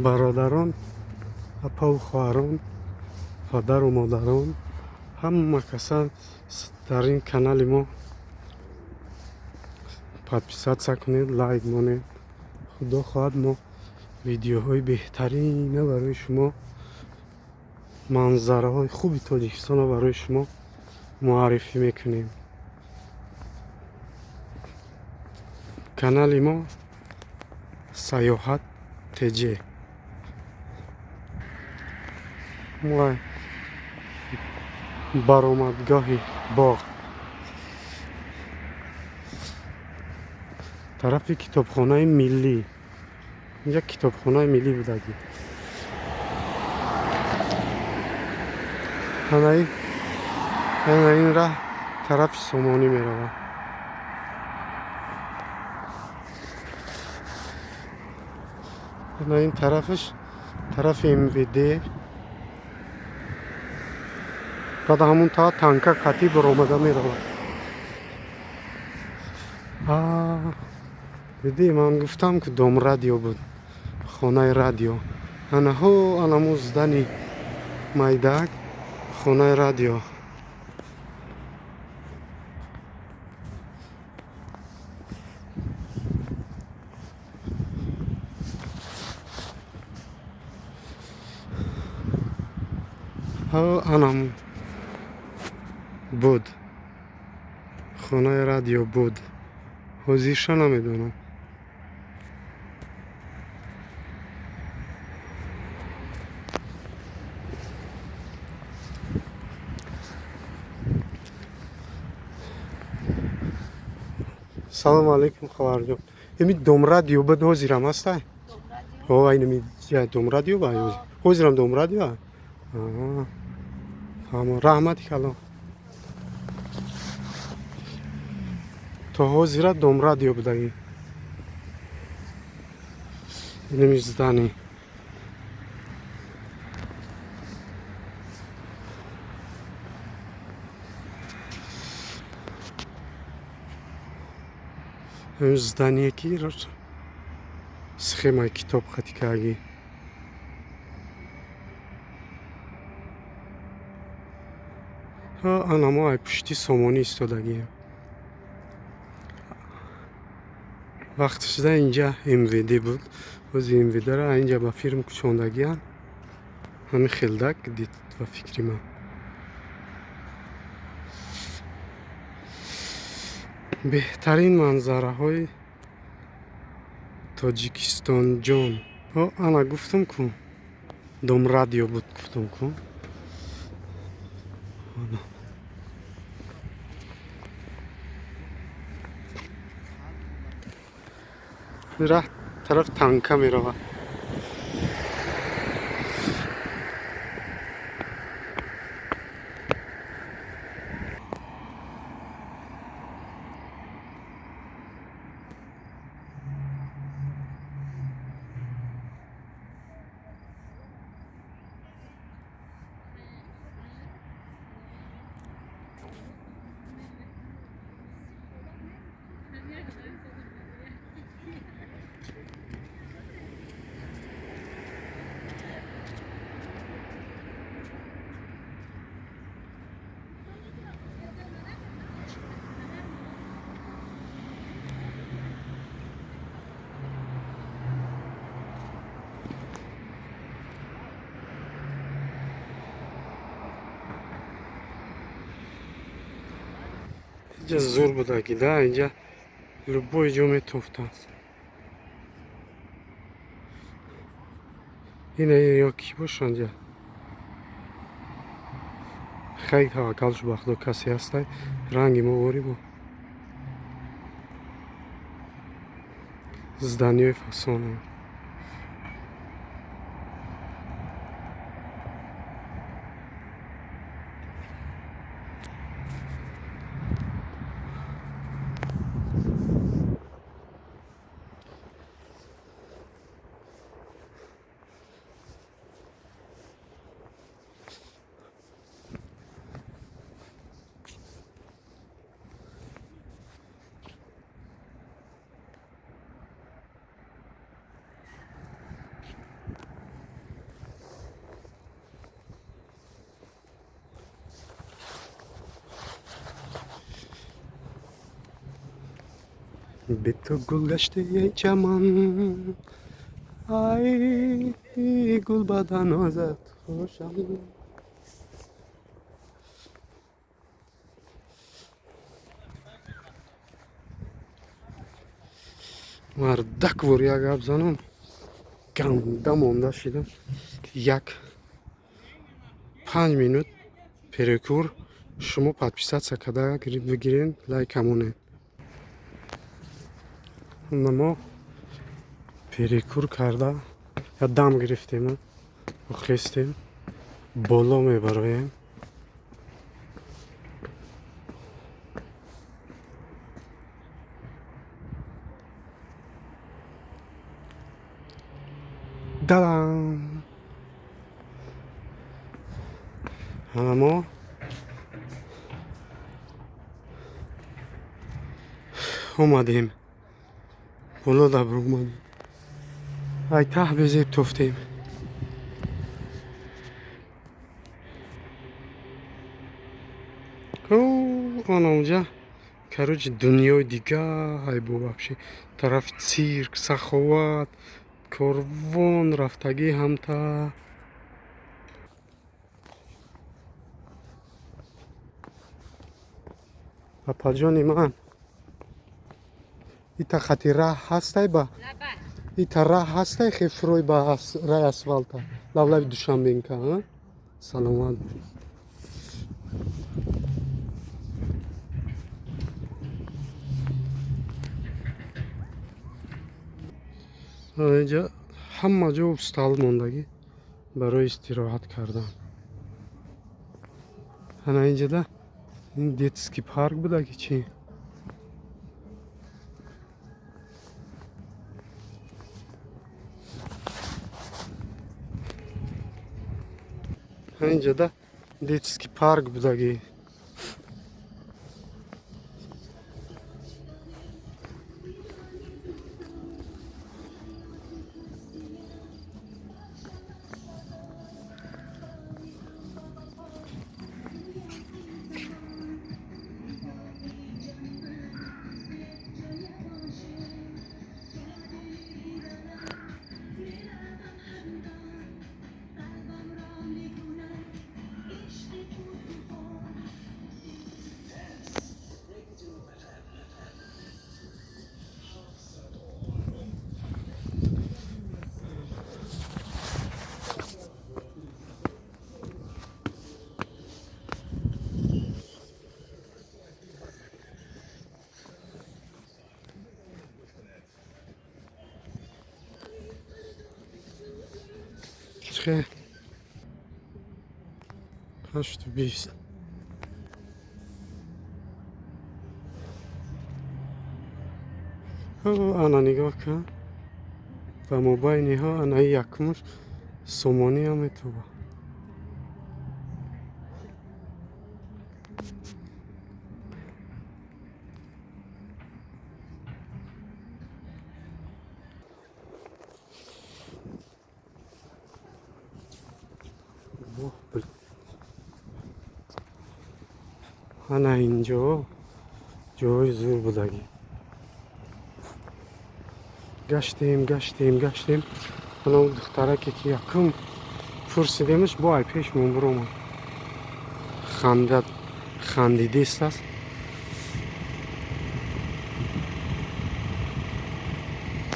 Бародарон, апаву хоҳарон, падару модарон, ҳама каса дар ин канали мо подписаться кунед, лайк монед. Худо хоҳад, мо видеоҳои беҳтарина барои шумо, манзараҳои хуби Тоҷикистонро барои шумо муаррифӣ мекунем. Канали мо Саёҳат ТЖ. Баромадгоҳи боғ тарафи китобхонаи миллӣ. Инҷа китобхонаи миллӣ будагӣ. Ана ин раҳ тарафи Сомонӣ меравад. Ана ин тарафаш тарафи МВД. Баъд ҳамун та танка қатӣ баромада меравад. Диди, ман гуфтам, ки дом радио буд, хонаи радио. Анаҳо анамо здани майдак, хонаи радио. Анам буд, хонаи радио буд. Ҳозирша намедонам. Салому алейкум, хоҳарҷон. Ими дом радио буд, ҳозирам ҳастай? Инами дом радио ба ҳозирам дом радио. Раҳмати калон. То ҳозира дом радио будагӣ. Инами здани. Здание ки схемаи китоб хатикагӣ. Ана мо ай пушти Сомонӣ истодагием. Вақти шуда инҷа МВД буд. Ҳози МВД-ра инҷа ба фирм кӯчондагиам. Ҳамин хелдак дид ба фикри ман. Беҳтарин манзараҳои Тоҷикистонҷон. Ана гуфтам ку, дом радио буд, гуфтам ку. Раҳ тараф танка меравад. Инҷа зур будаги да, инҷа любой ҷо метофтанд. Ина ё ки бошанд ҷа. Хай таваккал шу ба Худо, касе ҳастай, ранги мо ворӣ бо. Зданиҳои фасона. Бе ту гул гаштаи чаман, ай гулбадан, озад хушам. Мардак вор як гап занам, ганда монда шидам. Як 5 минут перекур, шумо подписаться карда бигирен, лайк амонед. Мо перекур карда, я дам гирифтему хестем, боло мебароем. Дадам, ҳама мо омадем боло, да омадем, ай таҳ безеб тофтем. Ана унҷа, короче, дунёи дига ҳайбо вообще. Тарафи цирк, Саховат, Корвон рафтагӣ ҳамта. Апаҷони ман, ита хати раҳ ҳастай ба ита раҳ ҳастай, хефрой ба раи асфалта, лавлави Душанбенка. Саломат. Инҷа ҳама ҷо стол мондагӣ барои истироҳат кардан. Ана инҷада ин детский парк будаги чӣ? Инҷада детский парк будагӣ. Чхе, 8:20. Ана нигоҳ кун, ба мобайниҳо анаи якумуш сомониам метоба. Ана инҷо ҷои зур будагӣ. Гаштем, гаштем, гаштем. Ана духтараке, ки якум пурсидемаш, бо ай пешмон биромад, ханда хандидист аст.